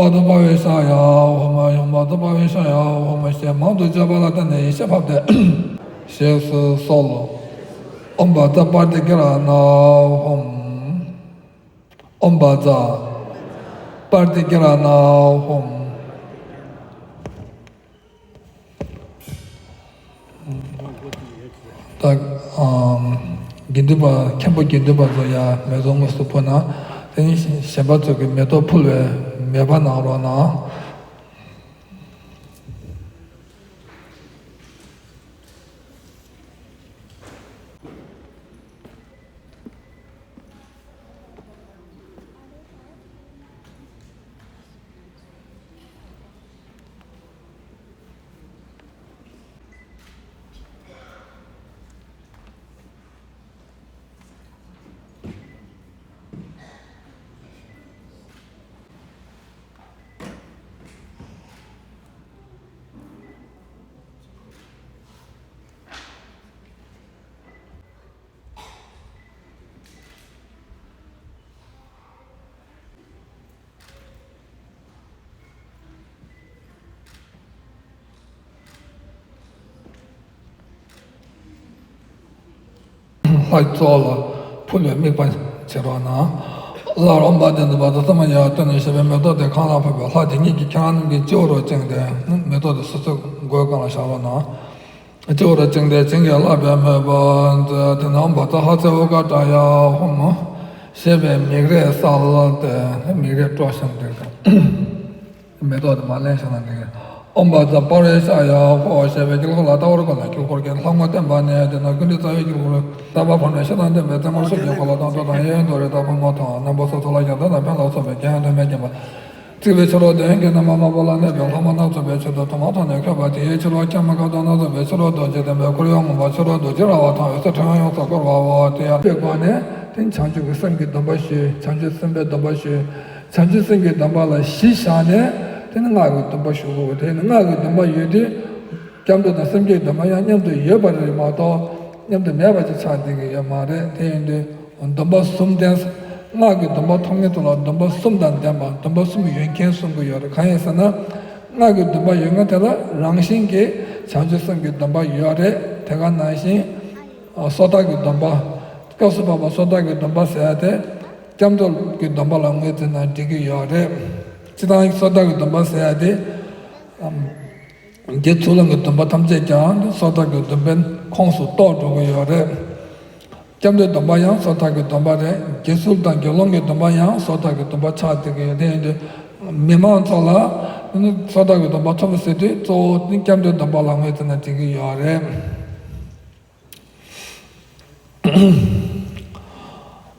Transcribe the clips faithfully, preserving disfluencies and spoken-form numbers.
བ་ཏ་པ་བེ་ཤ་ཡ་ཧོ་མ། ཨོཾ་བ་ཏ་པ་བེ་ཤ་ཡ་ཧོ་མ་ཞེས་མང་དུ་བརྗོད་པ་ལ་བརྟེན་ནས་ཡེ་ཤེས་ཕབ་སྟེ། ཞེས་སུ་གསོལ་ལོ། ཨོཾ་བ་ཏ་པྲ་ཏི་ཀ་ར་ཎ་ཧོ་མ། ཨོཾ་བཛྲ་པྲ་ཏི་ཀ་ར་ཎ་ཧོ་མ། ད་ཨམ། དགེ་འདུན་པ། མཁན་པོ་དགེ་འདུན་པ་ཚོ་ཡ་མེ་ཏོག་དངོས་སུ་ཕུལ་ན། དེ་ནས་གཞན་པ་ཚོ་གིས་མེ་ཏོག་ཕུལ་བའི་མོས་པ་གནང་རོགས་གནང་། ལྷ་གཙོ་ལ་ཕུལ་བའི་དམིགས་པ་བྱེད་རོགས་གནང་། སླར་ཨོཾ་བཛྲ་དྷཱིཿབཛྲ་ས་མ་ཡ་ཏུ་ནི་ཞེས་པའི་མེ་ཏོག་དེ་གང་ལ་ཕུལ་བའི་ལྷ་དེ་ཉིད་ཀྱིས་ཁྱེད་རང་རྣམས་ཀྱི་སྤྱི་བོ་རུ་བཅིངས་ཏེ། མེ་ཏོག་དེ་སོ་སོའི་མགོའི་སྒང་ལ་བཞག་རོགས་གནང་། སྤྱི་བོ་རུ་བཅིངས་ཏེ་བྱིན་གྱིས་བརླབས་པའི་མོས་པ་མཛད། དེ་ནས་ཨོཾ་བཛྲ་ཧ་ཙྪ་ཨུ་ཀྲ་ཡ་ཧཱུྃ་ཞེས་པའི་མིག་རས་གསལ་ཏེ། མིག་རས་སྤྲོ་ཞིང་འགྲིག་དང་། མེ་ཏོག་དེ་མར་ལེན་བྱས་ན་འགྲིག་ཨོཾ་བཛྲ་པ་རེ་ཤ་ཡ་ཧོ་ཞེས་པའི་དཀྱིལ་འཁོར་ལ་ལྟ་བར་དགོངས་ལ། དཀྱིལ་འཁོར་གྱི་ལྷ་ངོ་བསྟན་པ་ནི། དེ་ནས་ཀུན་འདུས་རྩ་བའི་དཀྱིལ་འཁོར་དམ་པ་ཕབ་ནས་ཞེ་སྡང་ལྡན་པའི་རྩེ་མོར་གཟུགས་ཀྱི་འཁོར་ལོ་དང་། མདོ་དང་ཡེ་ཤེས་མདོ་རེད་མཐའ་ཕུང་ངོ་དང་། རྣམ་པ་སོ་སོ་ལ་ཡང་དག་དང་ཕན་ལ་སོགས་པའི་རྒྱན་དུ་མས་བརྒྱན་པ། བརྩེགས་པའི་ཕྱི་རོལ་དུ་ཡང་གི་རྣམ་པར་སྨིན་པ་ལ་གནས་པའི་ལྷ་མོ་སྣ་ཚོགས་པའི་མཆུ་ཏོ་དུ་མ་ཐོགས་ནས་འཁོད་པ་དེའི་ཕྱི་ལོགས་ཁྱམས་མ་ཁ་དོག་སྣ་ཚོགས་པའི་ཕྱི་རོལ་རྡོ་རྗེ་ལྡན་པའི་ཁོར་ཡུག་ངོ་མ་ཕྱི་རོལ་རྡོ་རྗེ་ར་བ་དང་འོད་ཟེར་ཕྲེང་བ་ཡོངས་སུ་བསྐོར་བའོ། དེ་ཡང་དཔེའི་སྒོ་ནས་དེ་བྱང་ཆུབ་ཀྱི་སེམས་ཀྱི་སྡོམ་པ་ཞུས། བྱང་ཆུབ་སེམས་དཔའི་སྡོམ་པ་ཞུས། བྱང་ཆུབ་སེམས་ཀྱི་སྡོམ་པ་ལ་གཞི་བཞག་ནས་དེ་ནི་སྔགས་ཀྱི་སྡོམ་པ་ཞུ་དགོས། དེ་ནི་སྔགས་ཀྱི་སྡོམ་པ་ཡོད་དུས་སྐྱབས་འགྲོ་དང་སེམས་བསྐྱེད་སྡོམ་པ་ཡང་མཉམ་དུ་ཡོད་པ་རེད་མ་གཏོགས་མཉམ་དུ་མེད་པ་ཅིག་ཆགས་བསྡད་ཀྱི་ཡོད་མ་རེད། དེ་ཡིན་དུས། སྡོམ་པ་གསུམ་ལྡན། སྔགས་ཀྱི་སྡོམ་པ་ཐོབ་མཁན་ཚོ་ལ་སྡོམ་པ་གསུམ་དང་ལྡན་པ། སྡོམ་པ་གསུམ་ཡོད་མཁན་གསུང་གི་ཡོད་རེད། གང་ཡིན་ཟེར་ན། སྔགས་ཀྱི་སྡོམ་པ་ཡོད་མཁན་དེ་ལ་རང་བཞིན་གྱིས་བྱང་ཆུབ་སེམས་ཀྱི་སྡོམ་པ་ཡོད་རེད། དེ་ག་ནང་བཞིན། སོ་ཐར་གྱི་སྡོམ་པ། སྐབས་སུ་བབ་པ་སོ་ཐར་གྱི་སྡོམ་པ་ཟེར་ཡ་དེ། སྐྱབས་འགྲོ་གི་སྡོམ་པ་ལ་ངོས་འཛིན་ན་འགྲིག་གི་ཡོད་རེད། སྤྱིར་བཏང་སོ་ཐར་གྱི་སྡོམ་པ་ཟེར་ཡ་དེ། དགེ་ཚུལ་སློང་གི་སྡོམ་པ་ཐམས་ཅད་ཀྱང་སོ་ཐར་གྱི་སྡོམ་པའི་ཁོངས་སུ་གཏོགས་འགྲོ་གི་ཡོད་རེད། སྐྱབས་འགྲོའི་སྡོམ་པ་ཡང་སོ་ཐར་གྱི་སྡོམ་པ་རེད། དགེ་ཚུལ་དང་དགེ་སློང་གི་སྡོམ་པ་ཡང་སོ་ཐར་གྱི་སྡོམ་པ་ཆགས་བསྡད་ཀྱི་ཡོད། དེ་ཡིན་དུས་མི་མང་ཚོ་ལ་སོ་ཐར་གྱི་སྡོམ་པ་ཐོབ་ཟེར་དུས་གཙོ་བོ་ནི་སྐྱབས་འགྲོའི་སྡོམ་པ་ལ་ངོས་འཛིན་ན་འགྲིག་གི་ཡོད་རེད།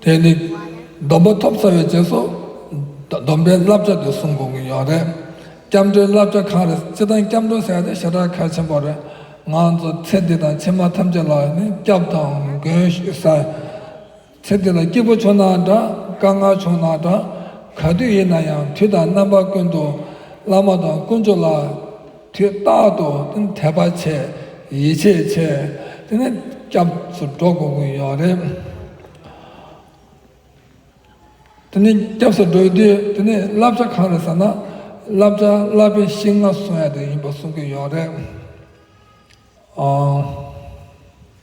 དེ་ནི་སྡོམ་པ་ཐོབ་ཚར་བའི་རྗེས་སུ་སྡོམ་པའི་བསླབ་བྱ་དེ་སྲུང་དགོས་ཀྱི་ཡོད་རེད། སྐྱབས་འགྲོའི་བསླབ་བྱ་གང་རེད། སྤྱིར་བཏང་སྐྱབས་འགྲོ་ཟེར་ཡ་དེ་ཞེ་དྲག་གལ་ཆེན་པོ་རེད། ང་ཚོ་ཚེ་འདི་དང་ཕྱི་མ་ཐམས་ཅད་ལ་ནི་སྐྱབས་དང་མགོན་ཞུ་ས། ཚེ་འདི་ལ་སྐྱིད་པོ་བྱུང་ན་འདྲ། དཀའ་ངལ་བྱུང་ན་འདྲ། ག་དུས་ཡིན་ན་ཡང་དུས་དང་རྣམ་པ་ཀུན་ཏུ་བླ་མ་དང་དཀོན་མཆོག་ལ་དུས་རྟག་ཏུ་དད་པ་བྱས། ཡིད་ཆེས་བྱས། དེ་ནས་སྐྱབས་སུ་འགྲོ་དགོས་ཀྱི་ཡོད་རེད། དེ་ནས་སྐྱབས་སུ་འགྲོ་དུས་དེ་ནས་བསླབ་བྱ་གང་རེད་ཟེར་ན། བསླབ་བྱ་བསླབ་པའི་གཞི་ལྔ་སྲུང་ཡ་དེ་ཡིན་པ་གསུང་གི་ཡོད་རེད། ཨང་།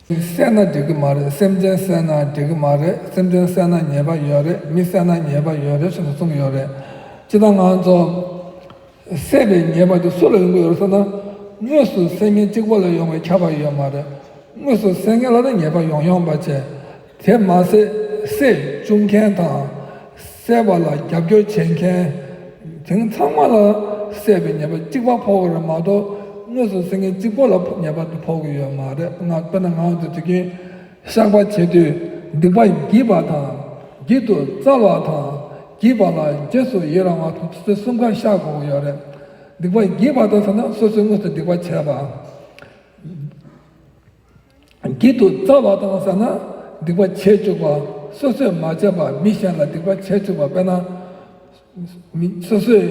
བསད་ན་འགྲིག་གི་མ་རེད། སེམས་ཅན་བསད་ན་འགྲིག་གི་མ་རེད། སེམས་ཅན་བསད་ན་ཉེས་པ་ཡོད་རེད། མི་བསད་ན་ཉེས་པ་ཡོད་རེད་ཟེར་ནས་གསུང་གི་ཡོད་རེད། སྤྱིར་བཏང་ང་ཚོ་བསད་པའི་ཉེས་པ་དེ་སུ་ལ་ཡོང་གི་ཡོད་རེད་ཟེར་ན། དངོས་སུ་བསད་མཁན་གཅིག་པོ་ལ་ཡོང་བའི་ཁྱབ་པ་ཡོད་མ་རེད། དངོས་སུ་བསད་མཁན་ལ་ནི་ཉེས་པ་ཡོང་ཡོང་བ་བྱས། དེ་མ་ཟད་བསད་བཅུག་མཁན་དང་། བསད་པ་ལ་རྒྱབ་སྐྱོར་བྱེད་མཁན། དེང་ཚང་མ་ལ་བསད་པའི་ཉེས་པ་གཅིག་པ་ཕོག་གི་རེད་མ་གཏོགས། དངོས་སུ་བསད་མཁན་གཅིག་པོ་ལ་ཉེས་པ་དེ་ཕོག་གི་ཡོད་མ་རེད། ང་དཔེར་ན་ང་ཚོ་དུས་རྒྱུན་བཤགས་པ་བྱེད་དུས་སྡིག་པ་བགྱིས་པ་དང་། བགྱིད་དུ་སྩལ་བ་དང་། བགྱིས་པ་ལ་རྗེས་སུ་ཡི་རང་བ་དང་། དེ་གསུམ་ཀ་བཤགས་དགོས་ཀྱི་ཡོད་རེད། སྡིག་པ་བགྱིས་པ་དང་ཟེར་ན་སོ་སོས་དངོས་སུ་སྡིག་པ་བྱས་པ། བགྱིད་དུ་སྩལ་བ་དང་ཟེར་ན། སྡིག་པ་བྱས་བཅུག་པ། སོ་སོས་མ་བྱས་པ་མི་གཞན་ལ་སྡིག་པ་བྱས་བཅུག་པ། དཔེར་ན། མི་སོ་སོས་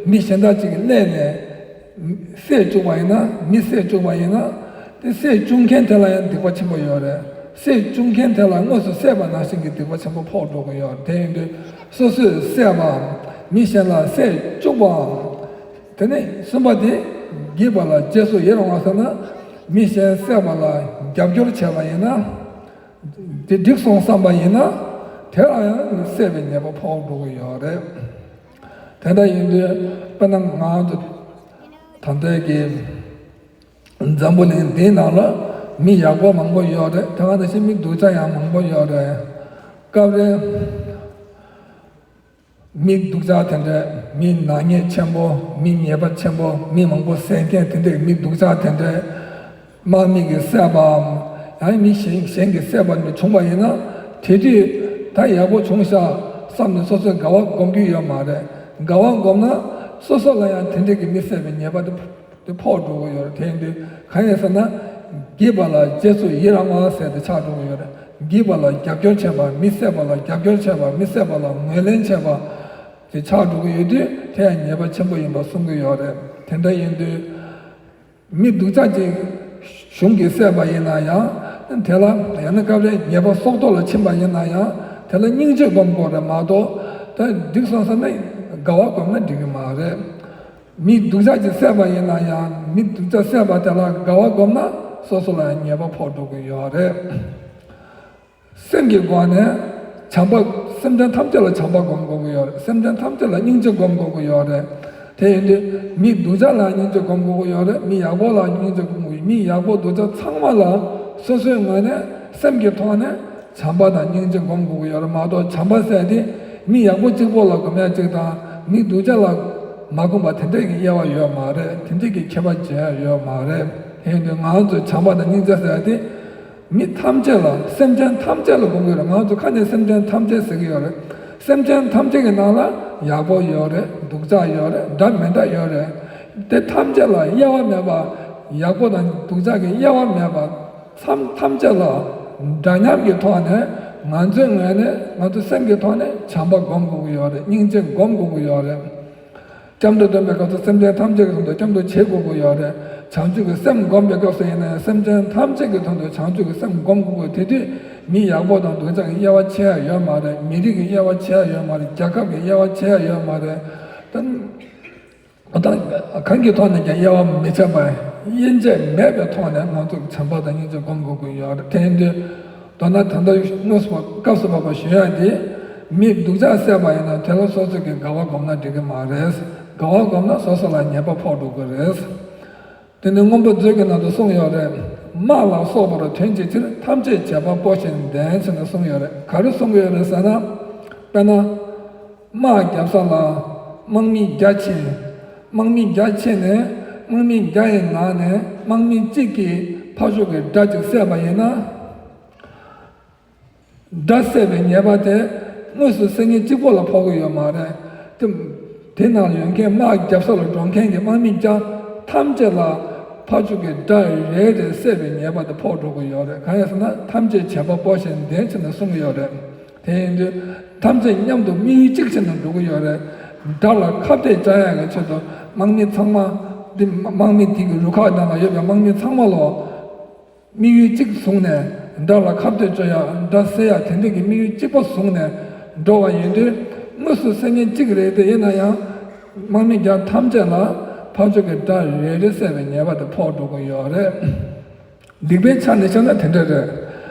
མི་གཞན་དག་ཅིག་གླས་ནས་བསད་བཅུག་པ་ཡིན་ན། མི་བསད་བཅུག་པ་ཡིན་ན། དེ་བསད་བཅུག་མཁན་དེ་ལ་ཡང་སྡིག་པ་ཆེན་པོ་ཡོད་རེད། བསད་བཅུག་མཁན་དེ་ལ་དངོས་སུ་བསད་པ་ནང་བཞིན་གྱི་སྡིག་པ་ཆེན་པོ་ཕོག་འགྲོ་གི་ཡོད་རེད། དེ་ཡིན་དུས་སོ་སོས་བསད་པའམ། མི་གཞན་ལ་བསད་བཅུག་པའམ། དེ་ནས་གསུམ་པ་དེ། བགྱིས་པ་ལ་རྗེས་སུ་ཡི་རང་བ་ཟེར་ན། མི་གཞན་བསད་པ་ལ་རྒྱབ་སྐྱོར་བྱས་པ་ཡིན་ན། དེ་འགྲིག་སོང་བསམ་པ་ཡིན་ན། དེ་ལ་ཡང་བསད་པའི་ཉེས་པ་ཕོག་འགྲོ་གི་ཡོད་རེད། དེ་འདྲ་ཡིན་དུས་དཔེར་ན་ང་ཚོ་ད་ལྟའི་གི་འཛམ་བུ་གླིང་འདིའི་ནང་ལ་མི་ཡག་པོ་མང་པོ་ཡོད་རེད། དེ་ག་ནང་བཞིན་མི་སྡུག་ཅག་ཡང་མང་པོ་ཡོད་རེད། སྐབས་རེ། མི་སྡུག་ཅག་དེ་འདྲས། མི་ནག་ཉེས་ཆེན་པོ། མི་ཉེས་པ་ཆེན་པོ། མི་མང་པོ་བསད་མཁན་དེ་འདྲས། མི་སྡུག་ཅག་དེ་འདྲས་དམག་མི་གིས་བསད་པའམ། ཡང་མི་གཞན་གཞན་གྱིས་བསད་པ་འདྲ་བྱུང་བ་ཡིན་ན། དེ་དུས་ད་ཡག་པོ་བྱུང་ཤག་བསམ་ནས་སོ་སོས་དགའ་བ་སྒོམ་རྒྱུ་ཡོད་མ་རེད། དགའ་བ་སྒོམ་ན་སོ་སོ་ལ་ཡང་དེ་འདྲས་ཀྱི་མི་བསད་པའི་ཉེས་པ་དེ། དེ་ཕོག་འགྲོ་གི་ཡོད་རེད། དེ་ཡིན་དུས་གང་ཡིན་ཟེར་ན། བགྱིས་པ་ལ་རྗེས་སུ་ཡི་རང་བ་ཟེར་དེ་ཆགས་འགྲོ་གི་ཡོད་རེད། བགྱིས་པ་ལ་རྒྱབ་སྐྱོར་བྱས་པ། མི་བསད་པ་ལ་རྒྱབ་སྐྱོར་བྱས་པ། མི་བསད་པ་ལ་ངོས་ལེན་བྱས་པ་དེ་ཆགས་འགྲོ་གི་ཡོད་དུས། དེ་ཡང་ཉེས་པ་ཆེན་པོ་ཡིན་པ་གསུང་གི་ཡོད་རེད། དེ་འདྲ་ཡིན་དུས་མི་སྡུག་ཅག་ཅིག་གཞུང་གིས་བསད་པ་ཡིན་ན་ཡང་། དེ་ལ་ཡང་ན་སྐབས་རེ་ཉེས་པ་སྲོག་ཐོག་ལ་ཕྱིན་པ་ཡིན་ན་ཡང་། དེ་ལ་སྙིང་རྗེ་སྒོམ་དགོས་རེད་མ་གཏོགས། ད་འགྲིག་སོང་ཟེར་ནས་དགའ་བ་སྒོམ་ན་འགྲིག་གི་མ་རེད། མི་སྡུག་ཅག་ཅིག་བསད་པ་ཡིན་ན་ཡང་། མི་སྡུག་ཅག་བསད་པ་དེ་ལ་དགའ་བ་སྒོམ་ན་སོ་སོ་ལ་ཡང་ཉེས་པ་ཕོག་འགྲོ་གི་ཡོད་རེད། སེམས་ཀྱི་སྒོ་ནས་བྱམས་པ། སེམས་ཅན་ཐམས་ཅད་ལ་བྱམས་པ་སྒོམ་དགོས་ཀྱི་ཡོད་རེད། སེམས་ཅན་ཐམས་ཅད་ལ་སྙིང་རྗེ་སྒོམ་དགོས་ཀྱི་ཡོད་རེད། དེ་ཡིན་དུས་མི་སྡུག་ཅག་ལ་སྙིང་རྗེ་སྒོམ་དགོས་ཀྱི་ཡོད་རེད། མི་ཡག་པོ་ལ་སྙིང་རྗེ་སྒོམ་དགོས། མི་ཡག་པོ་སྡུག་ཅག་ཚང་མ་ལ་སོ་སོའི་ངོས་ནས་སེམས་ཀྱི་ཐོག་ནས་བྱམས་པ་དང་སྙིང་རྗེ་སྒོམ་དགོས་ཀྱི་ཡོད་རེད་མ་གཏོགས། བྱམས་པ་ཟེར་དེ་མི་ཡག་པོ་གཅིག་པོ་ལ་སྒོམ་ཡ་གཅིག་དང་། མི་སྡུག་ཅག་ལ་མ་སྒོམ་པ་དེ་འདྲས་ཀྱི་དབྱེ་བ་ཡོད་མ་རེད། དེ་འདྲས་ཀྱི་ཁྱད་པར་འབྱེད་ཡ་ཡོད་མ་རེད། དེ་ཡིན་དུས་ང་ཚོས་བྱམས་པ་དང་སྙིང་རྗེ་ཟེར་ཡ་དེ། མི་ཐམས་ཅད་ལ། སེམས་ཅན་ཐམས་ཅད་ལ་སྒོམ་གྱི་ཡོད་རེད། ང་ཚོ་ཁ་ནས་སེམས་ཅན་ཐམས་ཅད་ཟེར་གྱི་ཡོད་རེད། སེམས་ཅན་ཐམས་ཅད་ཀྱི་ནང་ལ་ཡག་པོ་ཡོད་རེད། སྡུག་ཅག་ཡོད་རེད། འདྲ་མི་འདྲ་ཡོད་རེད། དེ་ཐམས་ཅད་ལ་དབྱེ་བ་མེད་པ། ཡག་པོ་དང་སྡུག་ཅག་གི་དབྱེ་བ་མེད་པ། མཚམས་ཐམས་ཅད་ལ་འདྲ་མཉམ་གྱི་ཐོག་ནས་ང་ཚོའི་ངོས་ནས་ང་ཚོའི་སེམས་ཀྱི་ཐོག་ནས་བྱམས་པ་སྒོམ་དགོས་ཀྱི་ཡོད་རེད། སྙིང་རྗེ་སྒོམ་དགོས་ཀྱི་ཡོད་རེད། སྐྱབས་འགྲོ་སྟོན་པའི་སྐབས་སུ་སེམས་ཅན་ཐམས་ཅད་ཀྱི་དོན་དུ་སྐྱབས་འགྲོ་བྱེད་དགོས་ཀྱི་ཡོད་རེད། བྱང་ཆུབ་ཀྱི་སེམས་བསྒོམ་པའི་སྐབས་སུ་ཡིན་ན་ཡང་སེམས་ཅན་ཐམས་ཅད་ཀྱི་དོན་དུ་བྱང་ཆུབ་ཀྱི་སེམས་བསྒོམ་དགོས་ཀྱི། དེ་དུས་མི་ཡག་པོ་དང་སྡུག་ཅག་གི་དབྱེ་བ་ཕྱེ་ཡ་ཡོད་མ་རེད། མི་རིགས་ཀྱི་དབྱེ་བ་ཕྱེ་ཡ་ཡོད་མ་རེད། རྒྱལ་ཁབ་ཀྱི་དབྱེ་བ་ཕྱེ་ཡ་ཡོད་མ་རེད། ད་ད་གང་གི་ཐོག་ནས་ཀྱང་དབྱེ་བ་མི་ཕྱེ་བར་དབྱེ་འབྱེད་མེད་པའི་ཐོག་ནས་ང་ཚོ་བྱམས་པ་དང་སྙིང་རྗེ་སྒོམ་དགོས་ཀྱི་ཡོད་རེད། དེ་ཡིན་དུས། མདོར་ན་ད་ལྟ་དངོས་སུ་སྐབས་སུ་བབ་པ་ཞུ་ཡ་དེ། མི་སྡུག་ཅག་བསད་པ་ཡིན་ན་དེ་ལ་སོ་སོ་གིས་དགའ་བ་སྒོམ་ན་འགྲིག་གི་མ་རེད། དགའ་བ་སྒོམ་ན་སོ་སོ་ལ་ཉེས་པ་ཕོག་འགྲོ་གི་རེད། དེ་ནི་མངོན་པ་མཛོད་ཀྱི་ནང་དུ་གསུངས་ཡོད་རེད། དམག་ལ་སོགས་པར་དོན་བྱེད་ཕྱིར། ཐམས་ཅད་བྱེད་པ་པོ་བཞིན་ལྡན་ཟེར་ནས་གསུངས་ཡོད་རེད། ག་རེ་གསུངས་ཡོད་རེད་ཟེར་ན། དཔེར་ན། དམག་རྒྱབ་ས་ལ་དམག་མི་བརྒྱ་ཕྱིན། དམག་མི་བརྒྱ་ཕྱིན་ནས་དམག་མི་བརྒྱ་ཡི་ནང་ནས་དམག་མི་གཅིག་གིས་ཕར་ཕྱོགས་ཀྱི་དགྲ་གཅིག་བསད་པ་ཡིན་ན། དགྲ་བསད་པའི་ཉེས་པ་དེ་དངོས་སུ་བསད་མཁན་གཅིག་པོ་ལ་ཕོག་གི་ཡོད་མ་རེད། དེ་དེ་ནང་ལ་ཡོད་མཁན་དམག་རྒྱབ་ས་ལ་འགྲོ་མཁན་གྱི་དམག་མི་བརྒྱ་ཐམས་ཅད་ལ་ཕར་ཕྱོགས་ཀྱི་དགྲ་རེ་རེ་བསད་པའི་ཉེས་པ་དེ་ཕོག་འགྲོ་གི་ཡོད་རེད། གང་ཡིན་ཟེར་ན་ཐམས་ཅད་བྱེད་པ་པོ་བཞིན་ལྡན་ཟེར་ནས་གསུངས་ཀྱི་ཡོད་རེད། དེ་ཡིན་དུས་ཐམས་ཅད་མཉམ་དུ་དམིགས་ཡུལ་གཅིག་བྱས་ནས་འགྲོ་གི་ཡོད་རེད། དགྲ་ལ་ཁ་གཏད་བཅག་ཡག་གི་ཆེད་དུ་དམག་མི་ཚང་མ་འདི་དམག་མི་དེ་གི་རུ་ཁག་ནང་ལ་ཡོད་པའི་དམག་མི་ཚང་མ་ལོ། དམིགས་ཡུལ་གཅིག་བཟུང་ནས་དགྲ་ལ་ཁ་གཏད་གཅོག་ཡ། དགྲ་བསད་ཡ་དེ་འདྲ་གི་དམིགས་ཡུལ་གཅིག་པ་བཟུང་ནས་འགྲོ་བ་ཡིན་དུས། དངོས་སུ་བསད་མཁན་གཅིག་རེད་དེ། ཡིན་ན་ཡང་དམག་མི་བརྒྱ་ཐམས་ཅད་ལ་ཕར་ཕྱོགས་ཀྱི་དགྲ་རེ་རེ་བསད་པའི་ཉེས་པ་དེ་ཕོག་འགྲོ་གི་ཡོད་རེད། སྡིག་པའི་ཆ་ནས་བཤད་ན་དེ་འདྲ་རེད།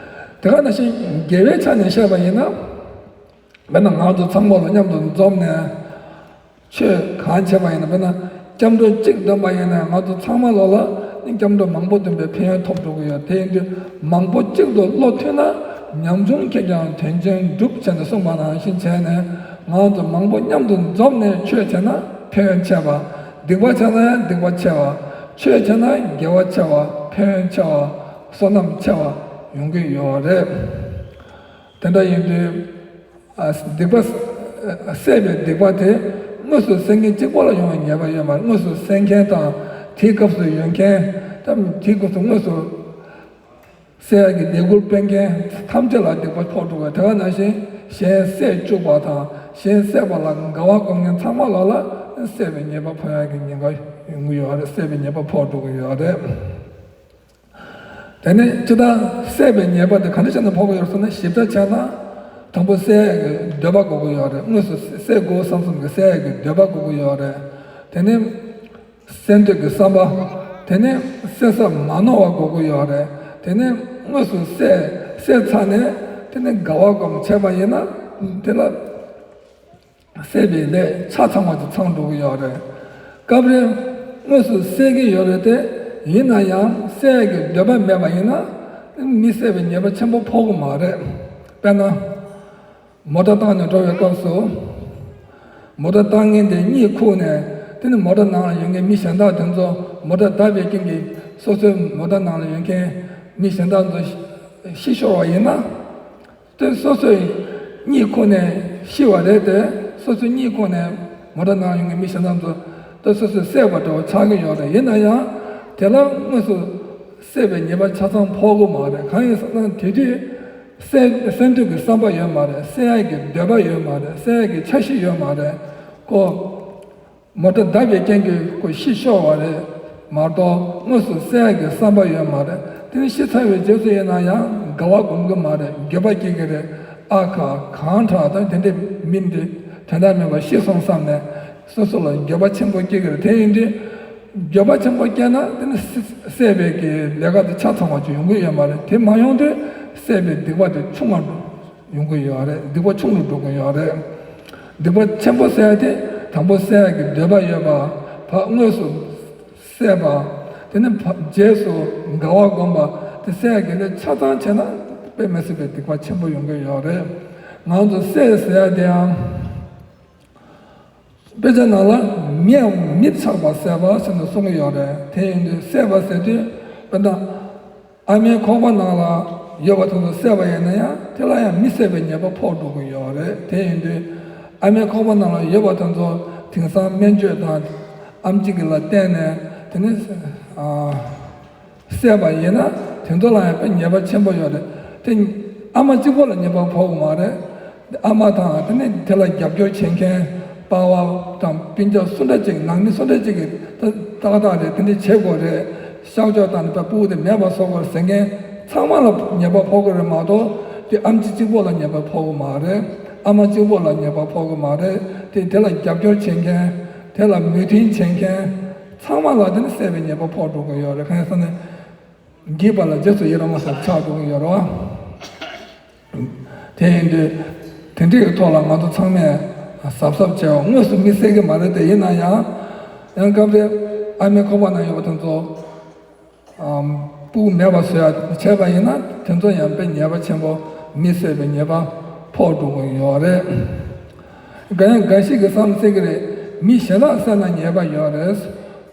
དེ་ག་ནང་བཞིན་དགེ་བའི་ཆ་ནས་བཤད་པ་ཡིན་ན། དཔེར་ན་ང་ཚོ་ཚང་མ་ལ་མཉམ་དུ་འཛོམས་ནས། ཆོས་གང་བྱེད་པ་ཡིན་ན། དཔེར་ན་སྐྱབས་འགྲོ་གཅིག་འདོན་པ་ཡིན་ན། ང་ཚོ་ཚང་མ་ལོ་ལ་སྐྱབས་འགྲོ་མང་པོ་འདོན་པའི་ཕན་ཡོན་ཐོབ་འགྲོ་གི་ཡོད། དེ་ཡིན་དུས་མང་པོ་གཅིག་ཏུ་བློ་མཐུན་ན། ཉམ་ཆུང་གིས་ཀྱང་དོན་ཆེན་འགྲུབ་ཟེར་ནས་གསུངས་པ་ནང་བཞིན་བྱས་ནས། ང་ཚོ་མང་པོ་མཉམ་དུ་འཛོམས་ནས་ཆོས་བྱས་ན་ཕན་ཡོན་ཆེ་བ། སྡིག་པ་བྱས་ན་ཡང་སྡིག་པ་ཆེ་བ། ཆོས་བྱས་ན་དགེ་བ་ཆེ་བ། ཕན་ཡོན་ཆེ་བ། བསོད་ནམས་ཆེ་བ་ཡོང་གི་ཡོད་རེད། དེ་འདྲ་ཡིན་དུས། ཨ། སྡིག་པ། ཨ། བསད་པའི་སྡིག་པ་དེ་དངོས་སུ་བསད་མཁན་གཅིག་པོ་ལ་ཡོང་བའི་ཉེས་པ་ཡོད་མ་རེད། དངོས་སུ་བསད་མཁན་དང་དེའི་སྐབས་སུ་ཡོད་མཁན། ད་དེའི་སྐབས་སུ་དངོས་སུ་བསད་ཡག་གི་ལས་འགུལ་སྤེལ་མཁན་ཐམས་ཅད་ལ་སྡིག་པ་ཕོག་འགྲོ་བ། དེ་ག་ནང་བཞིན་གཞན་བསད་བཅུག་པ་དང་གཞན་བསད་པ་ལ་དགའ་བ་སྒོམ་མཁན་ཚང་མ་ལོ་ལ་བསད་པའི་ཉེས་པ་ཕོག་ཡག་གི་ཉེན་ཁ་ཡོང་གི་ཡོད་རེད། བསད་པའི་ཉེས་པ་ཕོག་འགྲོ་གི་ཡོད་རེད། དེ་ནས་ཇི་ལྟར་བསད་པའི་ཉེས་པ་དེ་ག་འདྲ་བྱས་ནས་ཕོག་གི་ཡོད་ཟེར་ན། ཞིབ་ཆ་བྱས་ན། དང་པོ་བསད་ཡག་གི་འདོད་པ་དགོས་ཀྱི་ཡོད་རེད། དངོས་སུ་བསད་དགོས་བསམ་བསམ་གྱི་བསད་ཡག་གི་འདོད་པ་དགོས་ཀྱི་ཡོད་རེད། དེ་ནས་བསད་འདོད་ཀྱི་བསམ་པ། དེ་ནས་བསད་ས་མ་ནོར་བ་དགོས་ཀྱི་ཡོད་རེད། དེ་ནས་དངོས་སུ་བསད་བསད་ཚར་ནས་དེ་ནས་དགའ་བ་སྒོམ་བྱས་པ་ཡིན་ན། དེ་ལ། བསད་པའི་ལས་ཆ་ཚང་བ་ཅིག་ཚང་འགྲོ་གི་ཡོད་རེད། སྐབས་རེ་དངོས་སུ་བསད་ཀྱི་ཡོད་རེད་དེ། ཡིན་ན་ཡང་བསད་ཀྱི་འདོད་པ་མེད་པ་ཡིན་ན། མི་བསད་པའི་ཉེས་པ་ཆེན་པོ་ཕོག་གི་མ་རེད། དཔེར་ན། མོ་ཊ་བཏང་ནས་འགྲོ་བའི་སྐབས་སུ། མོ་ཊ་བཏང་མཁན་དེ་གཉིད་ཁུག་ནས། དེ་ནི་མོ་ཊ་ནང་ལ་ཡོད་མཁན་མི་གཞན་དག་དེ་ཚོ་མོ་ཊ་བརྡབས་པའི་རྐྱེན་གྱིས་སོ་སོའི་མོ་ཊ་ནང་ལ་ཡོད་མཁན་མི་གཞན་དག་ཚོ་ཤི་ཤོར་བ་ཡིན་ན། དེ་སོ་སོས་གཉིད་ཁུག་ནས་ཤི་བ་རེད་དེ། སོ་སོས་གཉིད་ཁུག་ནས་མོ་ཊ་ནང་ཡོང་མཁན་མི་གཞན་དག་ཚོ་དེ་སོ་སོས་བསད་པ་འདྲ་བོ་ཆགས་ཀྱི་ཡོད་རེད། ཡིན་ན་ཡང་དེ་ལ་དངོས་སུ་བསད་པའི་ཉེས་པ་ཆ་ཚང་ཕོག་གི་མ་རེད། གང་ཡིན་ཟེར་ན། དེ་དུས་བསད་བསད་འདོད་ཀྱི་བསམ་པ་ཡོད་མ་རེད། བསད་ཡག་གི་འདོད་པ་ཡོད་མ་རེད། བསད་ཡག་གི་འཆར་གཞི་ཡོད་མ་རེད། ཁོ། མོ་ཊ་བརྡབས་པའི་རྐྱེན་གྱིས་ཁོ་ཤི་ཤོར་བ་རེད་མ་གཏོགས། དངོས་སུ་བསད་ཡག་གི་བསམ་པ་ཡོད་མ་རེད། དེ་ནི་ཤི་ཚར་བའི་རྗེས་སུ་ཡིན་ན་ཡང་དགའ་བ་སྒོམ་གྱི་མ་རེད། འགྱོད་པ་སྐྱེ་གི་རེད། ཨ་ཁ། གང་དྲག་ད་དེ་འདྲའི་མི་འདི་དོན་དག་མེད་པར་ཤི་སོང་བསམ་ནས་སོ་སོ་ལ་འགྱོད་པ་ཆེན་པོ་སྐྱེ་གི་རེད། དེ་ཡིན་དུས་འགྱོད་པ་ཆེན་པོ་སྐྱེས་ན། དེ་ནི་བསད་པའི་གི་ལས་ཀ་དེ་ཆ་ཚང་བ་ཅིག་ཡོང་གི་ཡོད་མ་རེད། དེ་མ་ཡོང་དུས་ སད་པའི་སྡིག་པ་དེ་ཆུང་ང་ཡོང་གི་ཡོད་རེད། སྡིག་པ་ཆུང་རུ་འགྲོ་གི་ཡོད་རེད། སྡིག་པ་ཆེན་པོ་སད་དེ་དང་པོ་སད་ཀྱི་འདོད་པ་ཡོད་པ། ཕར་དངོས་སུ་སད་པ། དེ་ནས་ཕ་རྗེས་སུ་དགའ་བ་བསྒོམ་པ། དེ་སད་ཀྱི་ནི་ཆ་ཚང་བྱས་ན་དཔེ་མི་སྲིད་པའི་སྡིག་པ་ཆེན་པོ་ཡོང་གི་ཡོད་རེད། ང་ཚོ་སད་ཟེར་ཡ་དེའང་དཔེ་ཆ་ནང་ལ་མི་མི་ཆགས་པ་སད་པ་ཟེར་ནས་གསུང་གི་ཡོད་རེད། དེ་ཡིན་དུས་སད་པ་ཟེར་དུས་དཔེར་ན། ཨ་མའི་ཁོག་པ་ནང་ལ་ཡོད་པ་དེ་ཚོ་བསད་པ་ཡིན་ན་ཡང་དེ་ལ་ཡང་མི་བསད་པའི་ཉེས་པ་ཕོག་འགྲོ་གི་ཡོད་རེད། དེ་ཡིན་དུས་ཨ་མའི་ཁོག་པ་ནང་ལ་ཡོད་པ་དེ་ཚོ་དེང་སང་སྨན་བཅོས་དང་ཨམ་ཆི་གི་ལ་བརྟེན་ནས་དེ་ནི་ཨ་བསད་པ་ཡིན་ན་དེ་ཚོ་ལ་ཡང་དཔེ་ཉེས་པ་ཆེན་པོ་ཡོད་རེད། དེ་ཨ་མ་གཅིག་པོ་ལ་ཉེས་པ་ཕོག་གི་མ་རེད། ཨ་མ་དང་དེ་ནི་དེ་ལ་རྒྱབ་སྐྱོར་བྱེད་མཁན་པ་ཕ་དང་སྤུན་ཀྱག་སུ་འདྲ་ཅིག་ནང་མི་སུ་འདྲ་ཅིག་གིས་ཏག་ཏག་རེད། དེ་འདྲ་བྱེད་དགོས་རེད། གཤགས་བཅོས་དང་ནི་ཕྲུ་གུ་དེ་མེད་པ་བཟོ་དགོས་ཟེར་མཁན་ཚང་མ་ལ་ཉེས་པ་ཕོག་གི་རེད་མ་གཏོགས་དེ་ཨམ་ཆི་གཅིག་པོ་ལ་ཉེས་པ་ཕོག་གི་མ་རེད། ཨ་མ་གཅིག་པོ་ལ་ཉེས་པ་ཕོག་གི་མ་རེད། དེ་དེ་ལ་རྒྱབ་སྐྱོར་བྱེད་མཁན་དེ་ལ་མོས་མཐུན་བྱེད་མཁན་ཚང་མ་ལ་དེ་ནི་བསད་པའི་ཉེས་པ་ཕོག་འགྲོ་གི་ཡོད་རེད། གང་ཡིན་ཟེར་ན། བགྱིས་པ་ལ་རྗེས་སུ་ཡི་རང་བ་ཟེར་ཆགས་འགྲོ་གི་ཡོད་རེད་བ། དེ་ཡིན་དུས་དེ་འདྲའི་ཐོག་ལ་ང་ཚོ་ཚང་མས་གཟབ་གཟབ་བྱས་པ། དངོས་སུ་མི་བསད་ཀྱི་མ་རེད་དེ། ཡིན་ན་ཡང་ཡང་སྐབས་རེ་ཨ་མའི་ཁོག་པ་ན་ཡོད་པ་དེ་ཚོ་ཨམ་སྤུ་གུ་མེད་པ་བཟོ་ཡ་བྱས་པ་ཡིན་ན་དེ་ཚོ་ཡང་དཔེ་ཉེས་པ་ཆེན་པོ་མི་བསད་པའི་ཉེས་པ་ཕོག་འགྲོ་གི་ཡོད་རེད། འགའ་ཡང་འགའ་ཞིག་གིས་བསམ་སྲིད་ཀྱི་རེད། མི་གཞན་དག་བསད་ན་ཉེས་པ་ཡོད་རེད།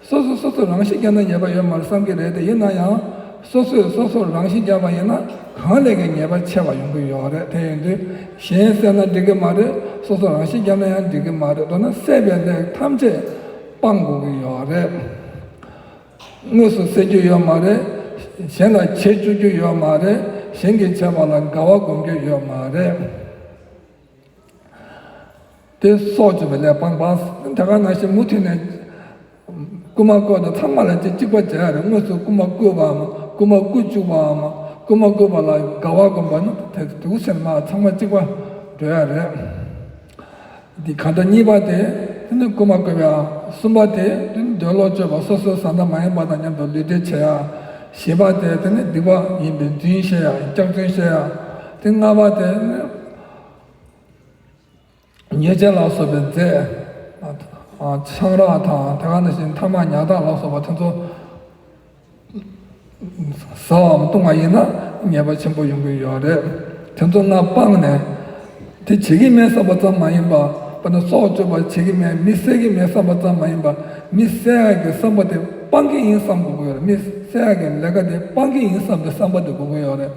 སོ་སོ་སོ་སོ་རང་ཤི་བརྒྱབ་ན་ཉེས་པ་ཡོད་མ་རེད་བསམ་གྱི་རེད་དེ། ཡིན་ན་ཡང་སོ་སོས་སོ་སོར་རང་ཤི་བརྒྱབ་པ་ཡིན་ན་གང་ལས་ཀྱང་ཉེས་པ་ཆེ་བ་ཡོང་གི་ཡོད་རེད། དེ་ཡིན་དུས་གཞན་བསད་ན་འགྲིག་གི་མ་རེད། སོ་སོ་རང་ཤི་བརྒྱབ་ན་ཡང་འགྲིག་གི་མ་རེད། མདོར་ན་བསད་པའི་ལས་ཐམས་ཅད་སྤང་དགོས་ཀྱི་ཡོད་རེད། དངོས་སུ་བསད་རྒྱུ་ཡོད་མ་རེད། གཞན་ལ་བྱེད་བཅུག་རྒྱུ་ཡོད་མ་རེད། གཞན་གྱིས་བྱས་པ་ལ་དགའ་བ་སྒོམ་རྒྱུ་ཡོད་མ་རེད། དེ་སྲོག་གཅོད་པའི་ལས་སྤངས་པ། དེ་ག་ནང་བཞིན་མུ་མཐུད་ནས་རྐུ་མ་རྐུ་དང་ཚང་མ་ལ་གཅིག་གཅིག་པ་བྱེད་ཡ་རེད། དངོས་སུ་རྐུ་མ་རྐུས་པའམ་རྐུ་མ་རྐུ་བཅུག་པའམ་རྐུ་མ་རྐུས་པ་ལ་དགའ་བ་སྒོམ་པ་ནི་དེ་དུས་ཕྱིན་མ་ཚང་མ་གཅིག་པ་འགྲོ་ཡ་རེད། འདི་གང་ལྟར་གཉིས་པ་དེ་དེ་ནི་རྐུ་མ་རྐུ་བ། གསུམ་པ་དེ་དེ་ནི་འདོད་ལོག་སྤྱོད་པ། སོ་སོའི་བཟའ་ཟླ་མ་ཡིན་པ་དང་མཉམ་དུ་ལུས་འབྲེལ་བྱེད་ཡ། བཞི་པ་དེ་དེ་ནི་སྡིག་པ་ཡིན་པའི་རྫུན་བཤད་ཡ། སྐྱག་རྫུན་བཤད་ཡ། དེ་ལྔ་པ་དེ་ནི། ཉེས་ཅན་ལ་སོགས་པའི་རྫས། ཆང་རག་དང་དེ་ག་ནང་བཞིན་ཐ་མག་ཉ་ཐག་ལ་སོགས་པ་དེ་ཚོ་ཟ་བའམ་བཏུང་བ་ཡིན་ན་ཉེས་པ་ཆེན་པོ་ཡོང་གི་ཡོད་རེད། དེ་ཚོ་ལྔ་སྤངས་ནས་དེ་བྱེད་ཀྱི་མེད་བསམ་པ་ཙམ་མ་ཡིན་པ། དཔེར་ན་སྲོག་གཅོད་པ་བྱེད་ཀྱི་མེད། མི་བསད་ཀྱི་མེད་བསམ་པ་ཙམ་མ་ཡིན་པ། མི་བསད་ཡག་གི་བསམ་པ་དེ་སྤང་གི་ཡིན་བསམ་དགོས་ཀྱི་ཡོད་རེད། མི་བསད་ཡག་གི་ལས་ཀ་དེ་སྤང་གི་ཡིན་བསམ་པའི་བསམ་པ་དེ་དགོས་ཀྱི་ཡོད་རེད།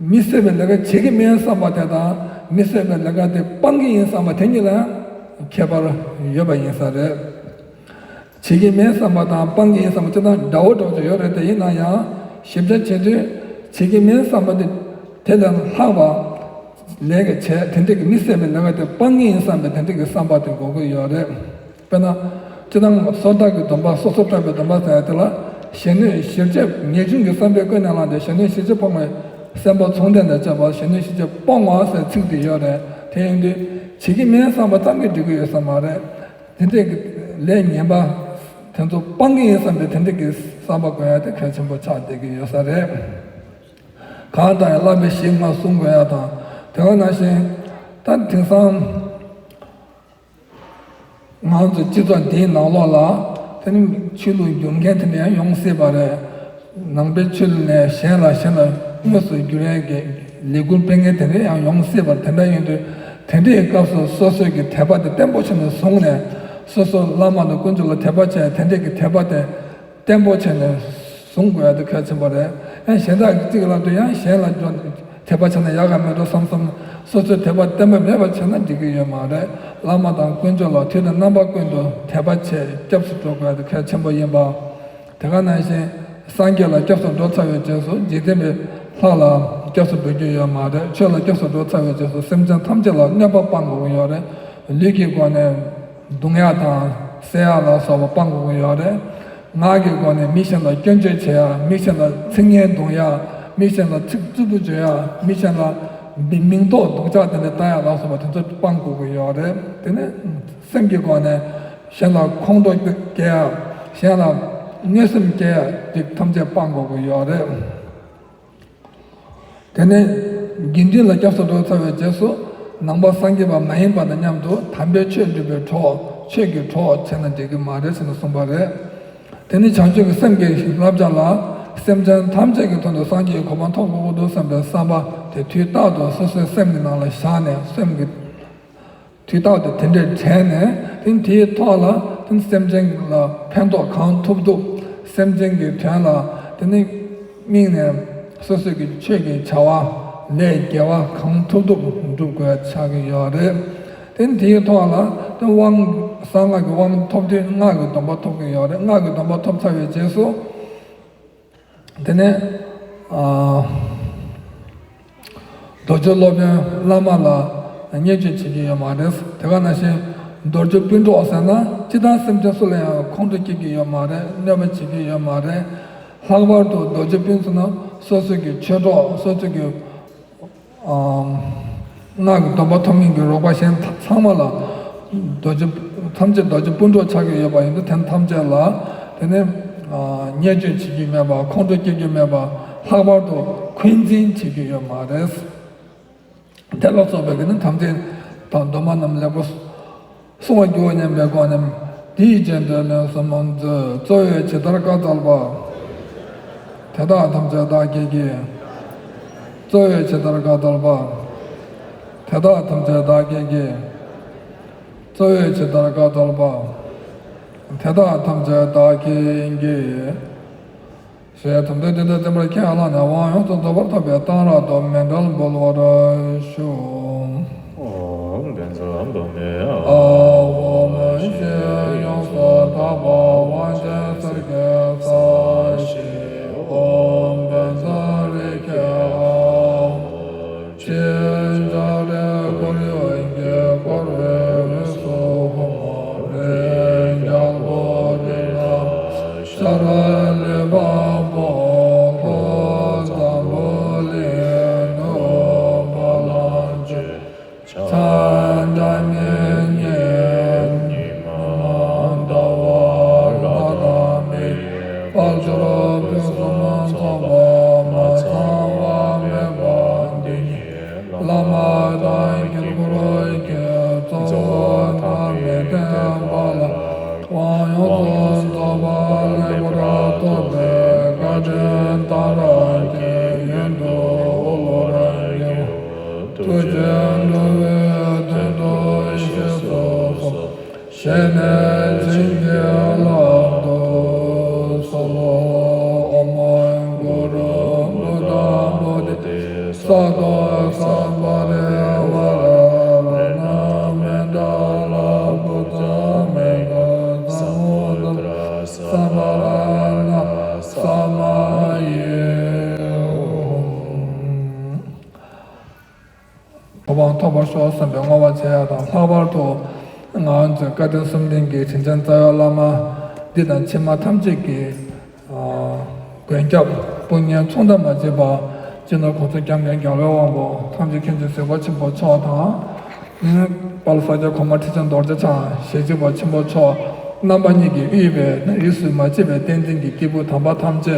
མི་བསད་པའི་ལས་ཀ་བྱེད་ཀྱི་མེད་བསམ་པ་དེ་དང་མི་བསད་པའི་ལས་ཀ་དེ་སྤང་གི་ཡིན་བསམ་པ་དེ་གཉིས་ལ་ཡང་ཁྱད་པར་ཡོད་པ་ཡིན་ས་རེད། བྱེད་ཀྱི་མེད་བསམ་པ་དང་སྤང་གི་ཡིན་བསམ་པ་སྤྱིར་བཏང་འདྲ་བོ་འདྲ་བོ་ཅིག་ཡོད་རེད་དེ། ཡིན་ན་ཡང་ཞིབ་ཆ་བྱེད་དུས་བྱེད་ཀྱི་མེད་བསམ་པ་དེ་དེ་ལས་ལྷག་པ་ལས་ཀ་བྱས། དེ་འདྲ་གི་མི་བསད་པའི་ལས་ཀ་དེ་སྤང་གི་ཡིན་བསམ་པའི་དེ་འདྲ་གི་བསམ་པ་དེ་དགོས་ཀྱི་ཡོད་རེད། དཔེར་ན། སྤྱིར་བཏང་སོ་ཐར་གྱི་སྡོམ་པ། སོ་སོར་ཐར་པའི་སྡོམ་པ་ཟེར་ཡ་དེ་ལ་གཞན་གནོད་གཞིར་བཅོས་ངེས་འབྱུང་གི་བསམ་པས་ཀུན་ནས་བསླངས་ཏེ་གཞན་གནོད་གཞིར་བཅོས་སྤོང་བའི་སེམས་པ་མཚུངས་ལྡན་དང་བཅས་པ་གཞན་གནོད་གཞིར་བཅོས་སྤོང་བ་ཟེར་ཚིག་དེ་ཡོད་རེད། དེ་ཡིན་དུས་བྱེད་ཀྱི་མེད་བསམ་པ་ཙམ་གྱིས་འགྲིག་གི་ཡོད་ས་མ་རེད། དེ་འདྲའི་ལས་ངན་པ་དེ་ཚོ་སྤང་གི་ཡིན་བསམ་པའི་དེ་འདྲ་གི་བསམ་པ་དགོས་ཡ་དེ་གལ་ཆེན་པོ་ཆགས་བསྡད་ཀྱི་ཡོད་ས་རེད། གང་ལྟར་ཡང་བསླབ་པའི་གཞི་ལྔ་བསྲུང་དགོས་ཡ་དང་། དེ་ག་ནང་བཞིན་ད་དེང་སང་། ང་ཚོ་སྤྱི་ཚོགས་འདིའི་ནང་ལོགས་ལ་དེ་ནི་ཆོས་ལུགས་བསྒྱུར་མཁན་དེ་འདྲ་ཡང་ཡོང་སྲིད་པ་རེད། ནང་པའི་ཆོས་ལུགས་ནས་གཞན་ལ་གཞན་ལ་དངོས་སུ་བསྒྱུར་ཡས་ཀྱི་ལས་འགུལ་སྤེལ་མཁན་དེ་འདྲ་ཡང་ཡོང་སྲིད་པ་རེད། དེ་འདྲ་ཡིན་དུས་དེ་འདྲའི་སྐབས་སུ་སོ་སོའི་གི་དད་པ་དེ་བརྟན་པོ་བྱས་ནས་བཟུང་ནས། སོ་སོ་བླ་མ་དང་དཀོན་མཆོག་ལ་དད་པ་བྱས། དེ་འདྲའི་གི་དད་པ་དེ་བརྟན་པོ་བྱས་ནས་བཟུང་དགོས་ཡ་དེ་གལ་ཆེན་པོ་རེད། ཡང་གཞན་དག་གིས་ཅིག་ལབ་དུས་ཡང་གཞན་ལ་འགྲོ་དད་པ་བྱས་ན་ཡག་ག་མེད་འགྲོ་བསམ་བསམ། སོ་སོའི་དད་པ་བརྟན་པོ་མེད་པ་བྱས་ན་འགྲིག་གི་ཡོད་མ་རེད། བླ་མ་དང་དཀོན་མཆོག་ལ་དུས་དང་རྣམ་པ་ཀུན་ཏུ་དད་པ་བྱས་སྐྱབས་སུ་འགྲོ་དགོས་ཡ་དེ་གལ་ཆེན་པོ་ཡིན་པ། དེ་ག་ནང་བཞིན་སངས་རྒྱས་ལ་སྐྱབས་སུ་འགྲོ་ཚར་བའི་རྗེས་སུ་འཇིག་རྟེན་པའི་ལྷ་ལ་སྐྱབས་སུ་འགྲོ་རྒྱུ་ཡོད་མ་རེད། ཆོས་ལ་སྐྱབས་སུ་འགྲོ་ཚར་བའི་རྗེས་སུ་སེམས་ཅན་ཐམས་ཅད་ལ་གནོད་པ་སྤང་དགོས་ཀྱི་ཡོད་རེད། ལུས་ཀྱི་སྒོ་ནས་རྡུང་ཡ་དང་བསད་ཡ་ལ་སོགས་པ་སྤང་དགོས་ཀྱི་ཡོད་རེད། ངག་གི་སྒོ་ནས་མི་གཞན་ལ་སྐྱོན་བརྗོད་བྱེད་ཡ། མི་གཞན་ལ་ཚིག་ངན་རྡུང་ཡ། མི་གཞན་ལ་ཚིག་རྩུབ་པོ་བརྗོད་ཡ། མི་གཞན་ལ་མི་མིང་འདོགས་སྡུག་ཅག་དེ་འདྲ་བཏང་ཡ་ལ་སོགས་པ་དེ་ཚོ་སྤང་དགོས་ཀྱི་ཡོད་རེད། དེ་ནས་སེམས་ཀྱི་སྒོ་ནས་གཞན་ལ་ཁོང་ཁྲོ་སྐྱེ་ཡ། གཞན་ལ་གནོད་སེམས་སྐྱེ་ཡ་དེ་ཐམས་ཅད་སྤང་དགོས་ཀྱི་ཡོད་རེད། དེ་ནས་དགེ་འདུན་ལ་སྐྱབས་སུ་འགྲོ་ཚར་བའི་རྗེས་སུ་ནང་པ་སངས་རྒྱས་པ་མ་ཡིན་པ་དང་མཉམ་དུ་དམ་པའི་ཆོས་སྒྲུབ་པའི་གྲོགས། ཆོས་ཀྱི་གྲོགས་བྱས་ན་འགྲིག་གི་མ་རེད་ཟེར་ནས་གསུངས་པ་རེད། དེ་ནི་བྱང་ཆུབ་ཀྱི་སེམས་ཀྱི་བསླབ་བྱ་ལ། སེམས་ཅན་ཐམས་ཅད་ཀྱི་དོན་དུ་སངས་རྒྱས་ཀྱི་གོ་འཕང་ཐོབ་དགོས་ཀྱི་འདུག་བསམ་པའི་བསམ་པ་དེ་དུས་རྟག་ཏུ་སོ་སོའི་སེམས་ཀྱི་ནང་ལ་བཞག་ནས། སེམས་ཀྱི་དུས་རྟག་ཏུ་དེ་འདྲས་དྲན་ནས། དེ་དེའི་ཐོག་ལ་དེ་སེམས་ཅན་ལ་ཕན་ཐོགས་གང་ཐུབ་ཐུབ། སེམས་ཅན་གྱི་དོན་ལ་དེ་ནི་དམིགས་ནས་སོ་སོའི་གི་ཆོས་ཀྱི་བྱ་བ་ལས་དགེ་བ་གང་ཐུབ་ཐུབ་སྒྲུབ་དགོས་ཆགས་ཀྱི་ཡོད་རེད། དེ་དེའི་ཐོག་ལ་དེ་དབང་གསང་སྔགས་ཀྱི་དབང་ཐོབ་དུས་སྔགས་ཀྱི་སྡོམ་པ་ཐོབ་ཀྱི་ཡོད་རེད། སྔགས་ཀྱི་སྡོམ་པ་ཐོབ་ཚར་བའི་རྗེས་སུ། དེ་ནས་ཨ། རྡོ་རྗེ་སློབ་དཔོན་བླ་མ་ལ་བརྙས་བཅོས་བྱེད་ཀྱི་ཡོད་མ་རེད། དེ་ག་ནང་བཞིན་རྡོ་རྗེ་སྤུན་གྲོགས་ཟེར་ན་སྤྱིར་བཏང་སེམས་ཅན་སུ་ལ་ཡང་ཁོང་ཁྲོ་སྐྱེ་གི་ཡོད་མ་རེད། གནོད་པ་བྱེད་ཀྱི་ཡོད་མ་རེད། ལྷག་པར་དུ་རྡོ་རྗེ་སྤུན་ཟེར་ན་སོ་སོ་གི་ཆོས་གྲོགས། སོ་སོ་གི་ཨམ། སྔགས་ཀྱི་སྡོམ་པ་ཐོབ་མཁན་གྱི་རོགས་པ་གཞན་ཚང་མ་ལ་རྡོ་རྗེ་ཐམས་ཅད་རྡོ་རྗེ་སྤུན་གྲོགས་ཆགས་ཀྱི་ཡོད་པ་ཡིན་དུས། དེ་ཐམས་ཅད་ལ་དེ་ནས་ཨ། བརྙས་བཅོས་བྱེད་ཀྱི་མེད་པ། ཁོང་ཁྲོ་སྐྱེ་རྒྱུ་མེད་པ། ལྷག་པར་དུ་འཁོན་འཛིན་བྱེད་ཀྱི་ཡོད་མ་རེད། དེ་ལ་སོགས་པའི་གི་ནི་དམ་ཚིག་དང་སྡོམ་པ་རྣམས་ལེགས་པོ་སྲུང་བར་འགྱུར་སྙམ་པའི་སྒོ་ནས། དེའི་རྗེས་ཟློས་ལན་གསུམ་མཛོད། གཙོ་བོས་ཇི་ལྟར་བཀའ་སྩལ་པ། དེ་དག་ཐམས་ཅད་བདག་གིས་ཀྱང་། གཙོ་བོས་ཇི་ལྟར་བཀའ་སྩལ་པ། དེ་དག་ཐམས་ཅད་བདག་གིས་ཀྱང་། གཙོ་བོས་ཇི་ལྟར་བཀའ་སྩལ་པ། དེ་དག་ཐམས་ཅད་བདག་གིས་ཀྱང་། ཞེས་དམ་ཚིག་བདུན་དང་བསྟེན་པར་ཁས་བླངས་ནས་དབང་ཡོངས་སུ་རྫོགས་པར་ཐོབ་པའི་གཏང་རག་ཏུ་མཎྜལ་འབུལ་བར་ཞུ། ཨོཾ་བཛྲ་དྷཱ་ནཱ་ལས་ཨཱཿཧཱུྃ། ཞེས་ཡོངས་སུ་དག་པ་དབང་ཆེན་གསེར་གྱི་ས་གཞི། ཨོཾ་བཛྲ་རེ་ཁེ་ཨཱཿཧཱུྃ། ཕྱི་ལྕགས་རི་ཁོར་ཡུག་གིས་བསྐོར་བའི་དབུས་སུ་ཧཱུྃ་རེ་རྒྱལ་པོ་ཏི་ལ་ཤཱ་ར་ལི་པ་པོ་ལྷོ་འཛམ་བུ་གླིང་ནུབ་བ་ལང་སྤྱོད། བྱང་རྒྱ་མི་གཉིས་ཉི་མ་ཟླ་བ་ལྷ་དང་མིའི་དཔལ་འབྱོར་ཕུན་སུམ་ཚོགས་པ་མ་ཚང་བ་མེད་པ་འདི་ཉིད། བླ་མ་དང་དཀྱིལ་འཁོར་གྱི་གཙོ་བོ་དང་མི་མཐུན་པ་ལ་དབང་ཡོངས་སུ་རྫོགས་པ་ལེགས་པར་ཐོབ་པའི་བཀའ་དྲིན་གཏང་རག་གི་ཡོན་དུ་འོག་ལོག་རང་གི་ཐུགས་རྗེས་འགྲོ་བའི་དོན་དུ་བཞེས་སུ་གསོལ། ཞལ་ནས་བྱིན་གྱིས་བརླབ་ཏུ་གསོལ་ལོ། ཨོཾ་གུ་རུ་བུདྡྷ་བོ་དྷི་སཏྭ་སྦ་རི་ཝཱ་ར་ཝ་ཎ་མཎྜལ་བུདྡྷ་མེ་གྷ་ཛ་མུ་དྲ་ས་མ་ར་ཎ་ས་མ་ཡེ། གོ་འཕང་ཐོབ་པར་ཤོག་བསམ་པའི་བསྔོ་བ་བྱེད་ཡ་དང་། ལྷག་པར་དུ་ང་ཚོའི་བཀའ་དྲིན་གསུམ་ལྡན་གྱི་དྲིན་ཅན་རྩ་བའི་བླ་མ་འདི་དང་ཕྱི་མ་ཐམས་ཅད་ཀྱི་ཨ་མགོན་སྐྱབས་དཔུང་གཉེན་མཚུངས་ཟླ་མ་མཆིས་པ་སྤྱི་ནོར་གོང་ས་སྐྱབས་མགོན་རྒྱལ་བའི་དབང་པོ་ཐམས་ཅད་མཁྱེན་ཅིང་གཟིགས་པ་ཆེན་པོ་མཆོག་དང་། དཔལ་ས་སྐྱ་གོང་མ་ཁྲི་ཆེན་རྡོ་རྗེ་འཆང་ཞལ་གཅིག་པ་ཆེན་པོ་མཆོག་རྣམ་པ་གཉིས་ཀྱིས་དབུས་པའི་ན་རིས་སུ་མ་མཆིས་པའི་བསྟན་འཛིན་གྱི་སྐྱེས་བུ་དམ་པ་ཐམས་ཅད་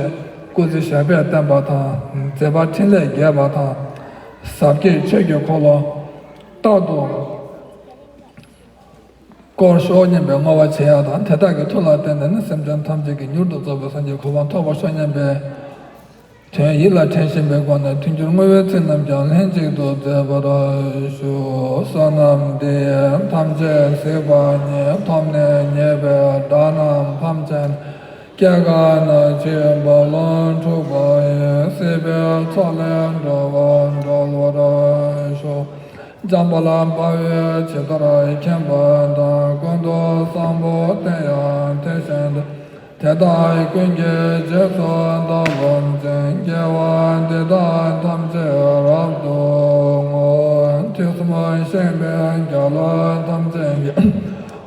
སྐུ་ཚེ་ཞབས་པད་བརྟན་པ་དང་། མཛད་པ་འཕྲིན་ལས་རྒྱས་པ་དང་། ཟབ་རྒྱས་ཆོས་ཀྱི་འཁོར་ལོ་རྟག་ཏུ་བསྐོར་ཤོག་སྙམ་པའི་བསྔོ་བ་བྱེད་ཡ་དང་། དེ་དག་གི་མཐུ་ལ་བརྟེན་ནས་ནི་སེམས་ཅན་ཐམས་ཅད་ཀྱིས་མྱུར་དུ་རྫོགས་པའི་སངས་རྒྱས་གོ་འཕང་ཐོབ་པར་ཤོག་སྙམ་པའི་དོན་ཡིད་ལ་དྲན་བཞིན་པའི་སྒོ་ནས་མཐུན་འགྱུར་བསྔོ་བའི་ཚིག་རྣམས་ཀྱང་ལྷན་ཅིག་ཏུ་བརྗོད་པར་ཞུ། བསོད་ནམས་འདི་ཡིས་ཐམས་ཅད་གཟིགས་པ་ཉིད། ཐོབ་ནས་ཉེས་པའི་དགྲ་རྣམས་ཕམ་བྱས་ནས། སྐྱེ་རྒ་ན་འཆིའི་རྦ་ཀློང་འཁྲུགས་པ་ཡི། སྲིད་པའི་མཚོ་ལས་འགྲོ་བ་སྒྲོལ་བར་ཤོག། འཇམ་དཔལ་དཔའ་བོས་ཇི་ལྟར་མཁྱེན་པ་དང་། ཀུན་ཏུ་བཟང་པོ་དེ་ཡང་དེ་བཞིན་ཏེ། དེ་དག་ཀུན་གྱི་རྗེས་སུ་བདག་སློབ་ཅིང་། དགེ་བ་འདི་དག་ཐམས་ཅད་རབ་ཏུ་བསྔོ། དུས་གསུམ་གཤེགས་པའི་རྒྱ་ལ་ཐམས་ཅད་ཀྱིས།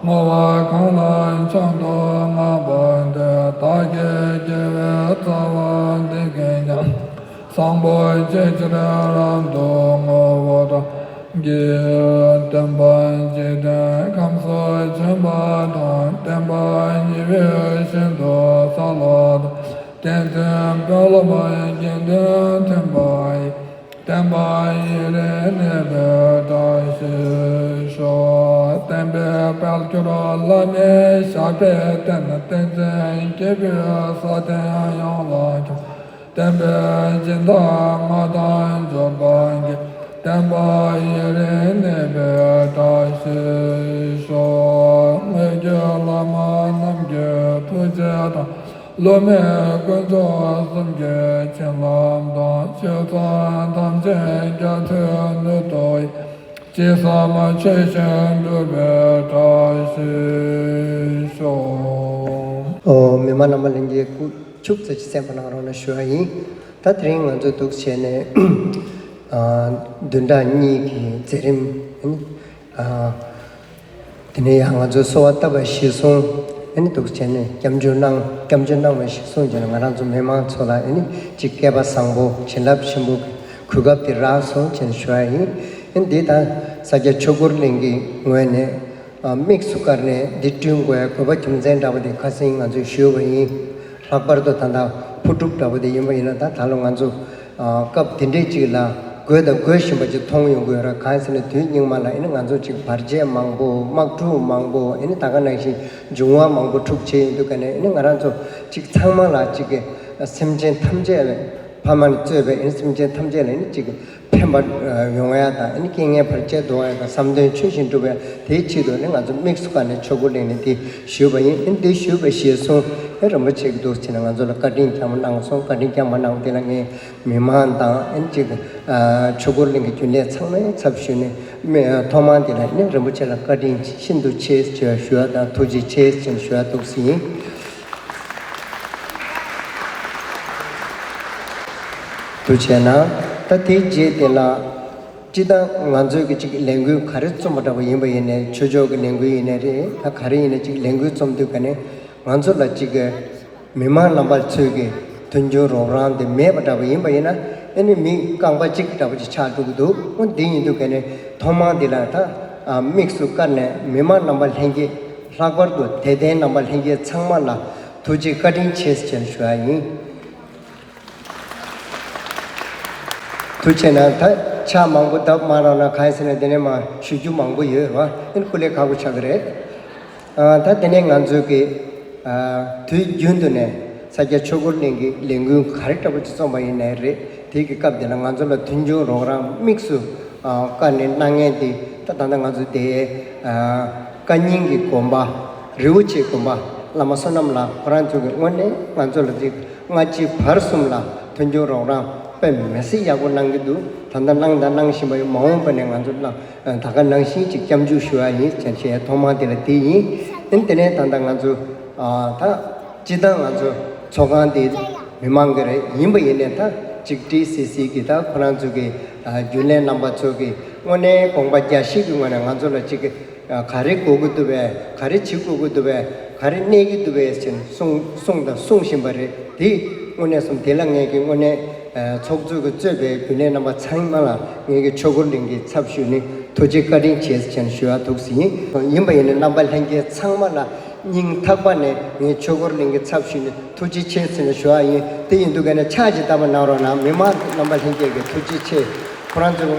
བསྔོ་བ་གང་ལ་མཆོག་ཏུ་བསྔགས་པ་དེས། བདག་གི་དགེ་བའི་རྩ་བ་འདི་ཀུན་ཀྱང་། བཟང་པོ་སྤྱོད་ཕྱིར་རབ་ཏུ་བསྔོ་བར་བགྱི། སྟོན་པ་འཇིག་རྟེན་ཁམས་སུ་བྱོན་པ་དང་། བསྟན་པ་ཉེ་བའི་ཞིང་དུ་གསལ་བ་དང་། བསྟན་འཛིན་དཔོན་སློབ་དགེ་འདུན་མཐུན་པ་ཡིས། བསྟན་པ་ཡུན་རིང་གནས་པའི་བཀྲ་ཤིས་ཤོག་བསྟན་པའི་དཔལ་གྱུར་བླ་མའི་ཞབས་པད་བརྟན། བསྟན་འཛིན་སྐྱེས་བུའི་ས་སྟེང་ཡོངས་ལ་ཁྱབ། བསྟན་པའི་སྦྱིན་བདག་མངའ་ཐང་འབྱོར་པ་གྱིས། བསྟན་པ་ཡུན་རིང་གནས་པའི་བཀྲ་ཤིས་ཤོག་དངོས་བརྒྱུད་བླ་མ་རྣམས་ཀྱི་ཐུགས་རྗེ་དང་། སློབ་མའི་དཀོན་མཆོག་གསུམ་གྱི་བྱིན་རླབས་དང་། ཆོས་ཚོགས་ཐམས་ཅད་རྒྱ་མཚོའི་སྣོད་དུ་ཡལ། ཅི་བསམ་ཆོས་བཞིན་འགྲུབ་པའི་བཀྲ་ཤིས་ཤོག་ཨོ། མི་མང་རྣམ་པ་ལྷན་རྒྱས་སྐུ་ཁྱུག་ཙམ་ཅིག་གསན་པ་གནང་རོགས་གནང་ཞུ་བ་ཡིན། ད་དེ་རིང་ང་ཚོ་འདུག་བྱས་ནས་ཨ། བདུན་ཕྲག་གཉིས་ཀྱི་མཛད་རིམ་ཨ། དེ་ནས་ཡང་ང་ཚོའི་གསོལ་བ་བཏབ་པ་གཞིར་བཟུང་ཨ་ནི་འདུག་བྱས་ནས་སྐྱབས་འཇུག་གནང་། སྐྱབས་འཇུག་གནང་བ་གཞིར་བཟུང་བྱས་ནས་ང་རང་ཚོ་མི་མང་ཚོ་ལ་ཨ་ནི་ཅིག་བསྐལ་པ་བཟང་པོ་བྱིན་རླབས་ཆེན་པོ་གི་གོ་སྐབས་དེ་རག་སོང་བྱས་ནས་ཞུ་བ་ཡིན། ཨ་ནི་འདི་ད་ས་སྐྱ་ཆོས་འཁོར་གླིང་གི་ངོས་ནས་ཨ། དམིགས་སུ་བཀར་ནས་འདི་བསྐྲུན་དགོས་ཡ་དགོས་པ་རྒྱུ་མཚན་འདྲ་པོ་དེ་ཁ་སང་ང་ཚོས་ཞུས་པ་ཡིན། ལྷག་པར་དུ་ད་ལྟ་ཕུར་སྒྲུབ་འདྲ་པོ་དེ་ཡིན་པ་ཡིན་ན་ད་ད་ལོ་ང་ཚོ་ཨ། སྐབས་དེ་འདྲའི་ཅིག་ལ་དགོས་དང་དགོས་བཞིན་པ་ཅིག་མཐོང་ཡོང་གི་ཡོད་རེད། གང་ཡིན་ཟེར་ན་དུས་སྙིགས་མ་ལ་ཨ་ནི་ང་ཚོ་ཅིག་བར་ཆད་མང་པོ་དམག་འཁྲུག་མང་པོ་ཨ་ནི་ད་ག་ནང་བཞིན་འབྱུང་བ་མང་པོ་འཁྲུག་བྱས་ཡོང་དུས་ཀ་ནས་ཨ་ནི་ང་རང་ཚོ་ཅིག་ཚང་མ་ལ་ཅིག་གི་སེམས་ཅན་ཐམས་ཅད་ལ་ཕ་མ་ལ་གཙོས་པའི་ཨ་ནི་སེམས་ཅན་ཐམས་ཅད་ལ་ཨ་ནི་ཅིག་གི་ཕན་པ་ཡོང་ཡ་དང་ཨ་ནི་རྐྱེན་ངན་བར་ཆད་ཟློག་ཡ་དང་བསམ་དོན་ཆོས་བཞིན་འགྲུབ་ཡ་དེའི་ཆེད་དུ་ཨ་ནི་ང་ཚོ་དམིགས་སུ་བཀར་ནས་ཆོས་འཁོར་གླིང་ནས་དེ་ཞུས་པ་ཡིན། ཨ་ནི་དེ་ཞུས་པ་གཞིར་བཟུང་ཨ་ནི་རིན་པོ་ཆེ་གི་འདུག་ཟེར་ནས་ང་ཚོ་ལ་བཀའ་དྲིན་བསྐྱངས་པ་གནང་སོང་། བཀའ་དྲིན་བསྐྱངས་པ་གནང་བ་དེ་ལ་ངས་མི་མང་དང་ཨ་ནི་ཅིག་ཆོས་འཁོར་གླིང་གི་རྒྱུན་ལས་ཚང་མའི་ཚབ་ཞུས་ནས་མི་ཐོག་མར་དེ་ལ་ཨ་ནི་རིན་པོ་ཆེ་ལ་བཀའ་དྲིན་ཤིན་ཏུ་ཆེ་ཞེས་ཞུ་བ་དང་ཐུགས་རྗེ་ཆེ་ཞེས་ཞུ་བ་འདུག་ཟེར་ཡིན། དུ་བྱས་ན། ད་དེའི་རྗེས་དེ་ལ་སྤྱིར་བཏང་ང་ཚོའི་གི་ཅིག་ལས་འགུལ་ག་རེ་རྩོམ་པ་འདྲ་པོ་ཡིན་པ་ཡིན་ནའི་ཆོས་ཕྱོགས་ཀྱི་ལས་འགུལ་ཡིན་ནའི་རེད། ད་ག་རེ་ཡིན་ནའི་ཅིག་ལས་འགུལ་རྩོམ་དུས་ག་ནས་ང་ཚོ་ལ་ཅིག་གི་མི་མང་རྣམ་པ་ཚོའི་གི་མཐུན་འགྱུར་རོགས་རམ་དེ་མེད་པ་འདྲ་པོ་ཡིན་པ་ཡིན་ན་ཨ་ནི་མི་རྐང་པ་གཅིག་འདྲ་པོ་ཅིག་ཆགས་འགྲོ་གི་འདུག་འོ་འདི་ཡིན་དུས་ག་ནས་ཐོག་མར་འདི་ལ་ད་དམིགས་སུ་བཀར་ནས་མི་མང་རྣམ་པ་ལྷན་རྒྱས་ལྷག་པར་དུ་དད་ལྡན་རྣམ་པ་ལྷན་རྒྱས་ཚང་མ་ལ་ཐུགས་རྗེ་བཀའ་དྲིན་ཆེ་ཞེས་ཞུ་བ་ཡིན། ཐུགས་རྗེ་ཆེ་གནང་། ད་ཆ་མང་པོ་བརྡབ་མ་རོགས་གནང་། གང་ཡིན་ཟེར་ན་དེ་ནས་མ་ཞུ་རྒྱུ་མང་པོ་ཡོད་རེད་བ། ཨིན་སྐུ་ལས་ཁག་པོ་ཆགས་ཀྱི་རེད། ཨ། ད་དེ་ནས་ང་ཚོའི་གི་ཨ། དུས་རྒྱུན་དུ་ནས་ས་སྐྱ་ཆོས་འཁོར་གླིང་གི་ལས་འགུལ་ག་རེ་འདྲ་པོ་ཅིག་རྩོམ་པ་ཡིན་ནའི་རེད། དེ་གི་སྐབས་དེ་ལ་ང་ཚོ་ལ་མཐུན་འགྱུར་རོགས་རམ་དམིགས་སུ་ཨ། བཀར་ནས་གནང་མཁན་དེ་ད་ད་ལྟ་ང་ཚོ་དེ་ཨ། བཀའ་རྙིང་གི་དགོན་པ་རི་བོ་ཆེ་དགོན་པ་བླ་མ་བསོད་ནམས་ལགས་ཁོ་རང་ཚོ་གི་དངོས་གནས་ང་ཚོ་ལ་ཅིག་སྔ་ཕྱི་བར་གསུམ་ལ་མཐུན་འགྱུར་རོགས་རམ་དཔེ་མི་སྲིད་ཡག་པོ་གནང་གི་འདུག་ད་ལྟ་གནང་དང་གནང་བཞིན་པ་ཡིན། མ་འོངས་པ་ནས་ང་ཚོ་གནང་ད་ག་ནང་བཞིན་ཅིག་སྐྱབས་འཇུག་ཞུ་བ་ཡིན་ཅེས་བྱས་ཐོག་མར་དེ་ལ་དེ་ཡིན། ཨིན་དེ་ནས་ད་ལྟ་ང་ཚོ་ཨ། ད་སྤྱིར་བཏང་ང་ཚོ་ཚོགས་ཁང་དེ་མི་མང་གི་རེད། ཡིན་པ་ཡིན་ནས་ད་ཅིག་ཊི་སི་སི་གི་ད་ཁོ་རང་ཚོ་གི་ཨ། རྒྱུན་ལས་རྣམ་པ་ཚོ་གི་དངོས་གནས་དགོངས་པ་རྒྱ་ཆེ་གི་ངོས་ནས་ང་ཚོ་ལ་ཅིག་ག་རེ་དགོས་ཀྱི་འདུག་པས། ག་རེ་བྱེད་དགོས་ཀྱི་འདུག་པས། ག་རེ་གནས་ཀྱི་འདུག་པས་ཟེར་གསུང་གསུང་དང་གསུང་བཞིན་པ་རེད། དེ་དངོས་གནས་སོང་དེ་ལ་ངས་ཀྱི་དངོས་གནས་ཚོགས་གཙོ་གི་གཙོས་པའི་རྒྱུན་ལས་རྣམ་པ་ཚང་མ་ལ་ངས་ཀྱི་ཆོས་འཁོར་གླིང་གི་ཚབ་ཞུས་ནས་ཐུགས་རྗེ་བཀའ་དྲིན་ཆེ་ཟེར་ཞུ་བ་འདུག་ཟེར་ཡིན། ཡིན་པ་ཡིན་ན་རྣམ་པ་ལྷན་རྒྱས་ཚང་མ་ལ་སྙིང་ཐག་པ་ནས་ངས་ཆོས་འཁོར་གླིང་གི་ཚབ་ཞུས་ནས་ཐུགས་རྗེ་ཆེ་ཟེར་ནས་ཞུ་བ་ཡིན། དེ་ཡིན་དུས་ག་ནས་ཕྱག་ཅིག་བརྡབ་པ་གནང་རོགས་གནང་། མི་མང་རྣམ་པ་ལྷན་རྒྱས་ཀྱི་ཐུགས་རྗེ་ཆེ། ཁོ་རང་ཚོ་གི་